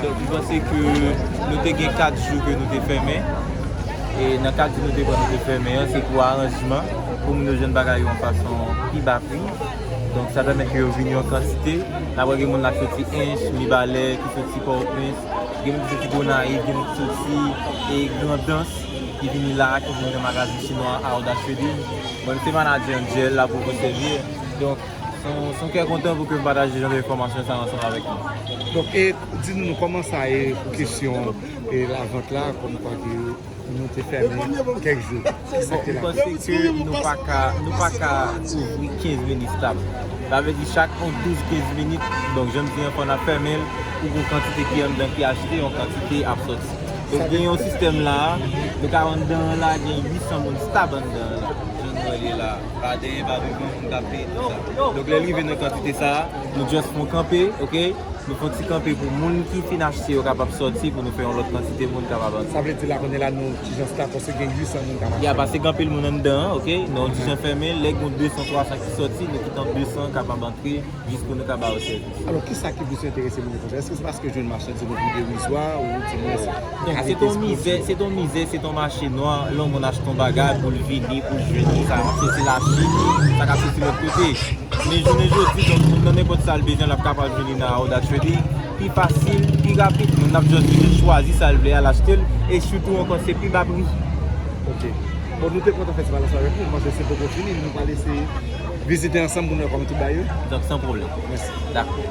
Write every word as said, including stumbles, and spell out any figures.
Donk, m panse ke nou te gen kat jou ke nou te fèmen. E nan kat jou nou te pran, nou te fèmen an, se pou aranjman, pou moun yo jwenn bagay yo yon fason pi ba pri. Donk, sa pèmèt ke yo vini an kantite. N ap wè gen moun la k soti Ench, Mibalè, ki soti Pòtoprens, gen moun ki soti Gonayiv, gen moun ki soti, e, Grandans, ki vini la, ki vini nan magazin chinwa Audax Trading. Mwen, se manadjè Angel la pou konserve. Donk, se yon, se yon kè kontan pou ke m pataje jan de enfòmasyon sa ansanm avèk nou. Donk, e, di nou, nou, kòman sa ye pou kesyon, e, lavant la, kòmkwa ke nou te fèmen kèk jou. Kisa ki te la? Bon, m panse ke nou pa ka, nou pa ka ouvri kenz minit stab. Sa vle di chak yon douz kenz minit, donk, jan m di an, fò n ap fèmen l pou yon kantite ki anndan ki achte, yon kantite ap sòti. Donk, gen yon sistèm la, nou ka wè anndan an la, gen uit san moun stab anndan an la. Jan nou wè li la, pa dèyè, pa devan, moun k ap peye, tout sa. Donk, lè l rive nan kantite sa a, nou just fè yon kanpe, oke? Nou fè yon ti kanpe pou moun ki fin achte yo kapab sòti, pou nou fè yon lòt kantite moun kapab antre. Sa vle di la, kounye la, nou ti jan stab, paske gen uit san moun k ap achte. Ya, paske gen anpil moun anndan an, oke? Nou ti jan fèmen, lè gen de san, twa san ki sòti, nou kite de san kapab antre. Jis pou nou ka ba yo sèvis. Alò, kisa ki plis enterese moun yo konsa? Èske se paske jwenn machandiz yo vin derizwa oudimwens kalite pwodui? Donk, se t on mizè, se t on mizè, se t on mache nwa. Lè yon moun achte yon bagay pou l vini, pou l jwenn sa k ap soti Lachin, sa k ap soti lòt kote. Men jounen jodi, donk, moun nan nenpòt sa l bezwen, l ap kapab vini nan Audax Trading pi fasil, pi rapid. Moun nan ap just vini chwazi sa l vle a, l achte l, e sitou ankò, se pi ba pri. Ok. Bon, nou te kontan fè ti pale ansanm avèk nou, m panse se poko fini, nou pral eseye vizite ansanm pou nou wè kòman tout bagay ye. Donk, san pwoblèm. Mèsi. Dakò.